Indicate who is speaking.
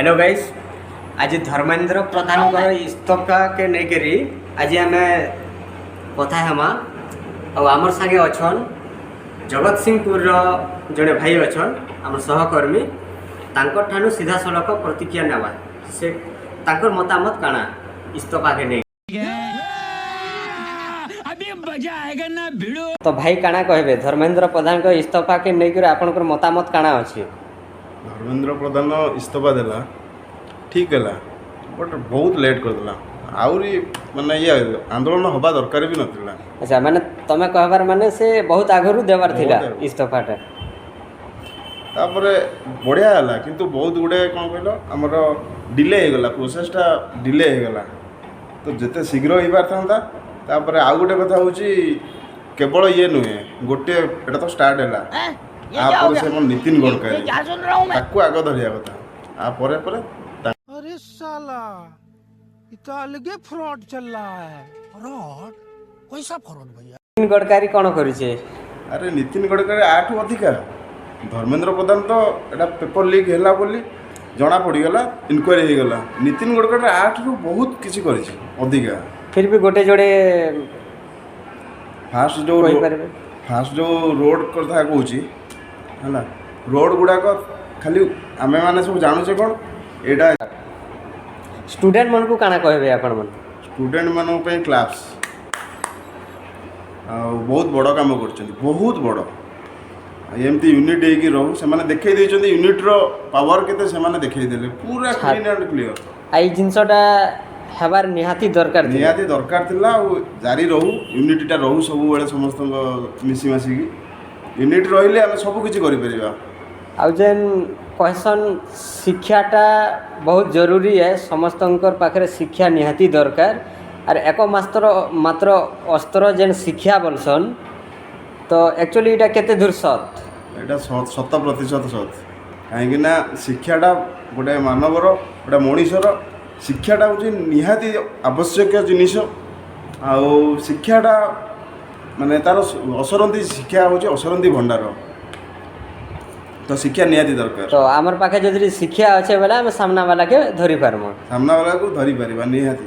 Speaker 1: Hello guys, ଆଜି ଧର୍ମେନ୍ଦ୍ର ପ୍ରଧାନଙ୍କର ଇସ୍ତଫାକେ ନେଇକରି ଆଜି ଆମେ କଥା ହେମା। ଆଉ ଆମର୍ ସାଙ୍ଗେ ଅଛନ୍ ଜଗତସିଂହପୁରର ଜଣେ ଭାଇ ଅଛନ୍, ଆମର ସହକର୍ମୀ। ତାଙ୍କଠାନୁ ସିଧାସଳଖ ପ୍ରତିକ୍ରିୟା ନେବା, ସେ ତାଙ୍କର ମତାମତ କାଣା ଇସ୍ତଫାକେ ନେଇ।
Speaker 2: अभी मजा आएगा ना, भिड़ू।
Speaker 1: ତ ଭାଇ, କାଣା କହିବେ, ଧର୍ମେନ୍ଦ୍ର ପ୍ରଧାନଙ୍କ ଇସ୍ତଫାକେ ନେଇକରି ଆପଣଙ୍କର ମତାମତ କାଣା ଅଛି?
Speaker 3: ଧର୍ମେନ୍ଦ୍ର ପ୍ରଧାନ ଇସ୍ତଫା ଦେଲା, ଠିକ୍ ହେଲା, ବଟ୍ ବହୁତ ଲେଟ୍ କରିଦେଲା। ଆହୁରି ମାନେ ଇଏ ଆନ୍ଦୋଳନ ହେବା ଦରକାର ବି ନଥିଲା।
Speaker 1: ଆଚ୍ଛା, ମାନେ ତମେ କହିବାର ମାନେ ସେ ବହୁତ ଆଗରୁ ଦେବାର ଥିଲା
Speaker 3: ବହୁତ ଆଗରୁ।
Speaker 1: ଇସ୍ତଫାଟା।
Speaker 3: ତାପରେ ବଢ଼ିଆ ହେଲା, କିନ୍ତୁ ବହୁତ ଗୁଡ଼ିଏ କ'ଣ କହିଲ, ଆମର ଡିଲେ ହେଇଗଲା, ପ୍ରୋସେସଟା ଡିଲେ ହେଇଗଲା। ତ ଯେତେ ଶୀଘ୍ର ହେଇପାରିଥାନ୍ତା। ତାପରେ ଆଉ ଗୋଟେ କଥା ହେଉଛି, କେବଳ ଇଏ ନୁହେଁ, ଗୋଟିଏ ଏଇଟା ତ ଷ୍ଟାର୍ଟ ହେଲା। ତାପରେ ସେ ଆମର ନୀତିନ ଗଡ଼କରୀ, ତାକୁ ଆଗ ଧରିବା କଥା। ଆ ପରେ ପରେ
Speaker 4: अरे साला, ये तो अलगे फ्रॉड चल रहा है। फ्रॉड? कैसा फ्रॉड भैया?
Speaker 1: ନୀତିନ ଗଡ଼କରୀ କ'ଣ କରିছে?
Speaker 3: ଆରେ, ନୀତିନ ଗଡ଼କରୀ ୟାଠୁ ଅଧିକା। ଧର୍ମେନ୍ଦ୍ର ପ୍ରଧାନ ତ ଏଇଟା ପେପର ଲିକ୍ ହେଲା ବୋଲି ଜଣା ପଡ଼ିଗଲା, ଇନକ୍ୱାରି ହେଇଗଲା। ନୀତିନ ଗଡ଼କରୀ ୟାଠୁ ବହୁତ କିଛି କରିଛି ଅଧିକା।
Speaker 1: ଫିର୍ ବି ଗୋଟେ ଯୋଡ଼େ
Speaker 3: ଫାଷ୍ଟ ଯେଉଁ
Speaker 1: କହିପାରିବେ?
Speaker 3: ଫାଷ୍ଟ ଯେଉଁ ରୋଡ଼ କଥା କହୁଛି ହେଲା, ରୋଡ଼ ଗୁଡ଼ାକ ଖାଲି ଆମେମାନେ ସବୁ ଜାଣୁଛେ କ'ଣ ଏଇଟା।
Speaker 1: ଷ୍ଟୁଡେଣ୍ଟ ମାନଙ୍କୁ କାଣା କହିବେ ଆପଣମାନେ?
Speaker 3: ଷ୍ଟୁଡେଣ୍ଟମାନଙ୍କ ପାଇଁ କ୍ଲାପ୍ସ। ଆଉ ବହୁତ ବଡ଼ କାମ କରୁଛନ୍ତି, ବହୁତ ବଡ଼। ଆଉ ଏମିତି ୟୁନିଟ୍ ହେଇକି ରହୁ। ସେମାନେ ଦେଖେଇ ଦେଇଛନ୍ତି ୟୁନିଟ୍ର ପାୱାର କେତେ। ସେମାନେ ଦେଖେଇ ଦେଲେ ପୁରା କ୍ଲିନ୍ ଆଣ୍ଡ କ୍ଲିଅର।
Speaker 1: ଆଉ ଏଇ ଜିନିଷଟା ହେବାର ନିହାତି ଦରକାର ଥିଲା।
Speaker 3: ନିହାତି ଦରକାର ଥିଲା। ଆଉ ଜାରି ରହୁ, ୟୁନିଟିଟା ରହୁ ସବୁବେଳେ, ସମସ୍ତଙ୍କ ମିଶିମାଶିକି ୟୁନିଟ୍ ରହିଲେ ଆମେ ସବୁ କିଛି କରିପାରିବା।
Speaker 1: ଆଉ ଯେନ୍ କହେସନ୍, ଶିକ୍ଷାଟା ବହୁତ ଜରୁରୀ ଏ, ସମସ୍ତଙ୍କର ପାଖରେ ଶିକ୍ଷା ନିହାତି ଦରକାର। ଆର୍ ଏକ ମାତ୍ର ମାତ୍ର ଅସ୍ତ୍ର ଯେନ୍ ଶିକ୍ଷା ବୋଲସନ୍, ତ ଆକ୍ଚୁଆଲି ଏଇଟା କେତେ ଦୂର ସତ୍?
Speaker 3: ଏଇଟା 100% ସତ। କାହିଁକି ନା ଶିକ୍ଷାଟା ଗୋଟେ ମାନବର, ଗୋଟେ ମଣିଷର ଶିକ୍ଷାଟା ହେଉଛି ନିହାତି ଆବଶ୍ୟକୀୟ ଜିନିଷ। ଆଉ ଶିକ୍ଷାଟା ମାନେ ତାର ଅସରନ୍ତି, ଶିକ୍ଷା ହେଉଛି ଅସରନ୍ତି ଭଣ୍ଡାର। ତ ଶିକ୍ଷା ନିହାତି ଦରକାର।
Speaker 1: ତ ଆମର ପାଖେ ଯଦି ଶିକ୍ଷା ଅଛେ ବେଲେ ଆମେ ସାମ୍ନା ବାଲାକେ ଧରି ପାରମୁ।
Speaker 3: ସାମ୍ନା ବାଲାକୁ ଧରିପାରିବା ନିହାତି।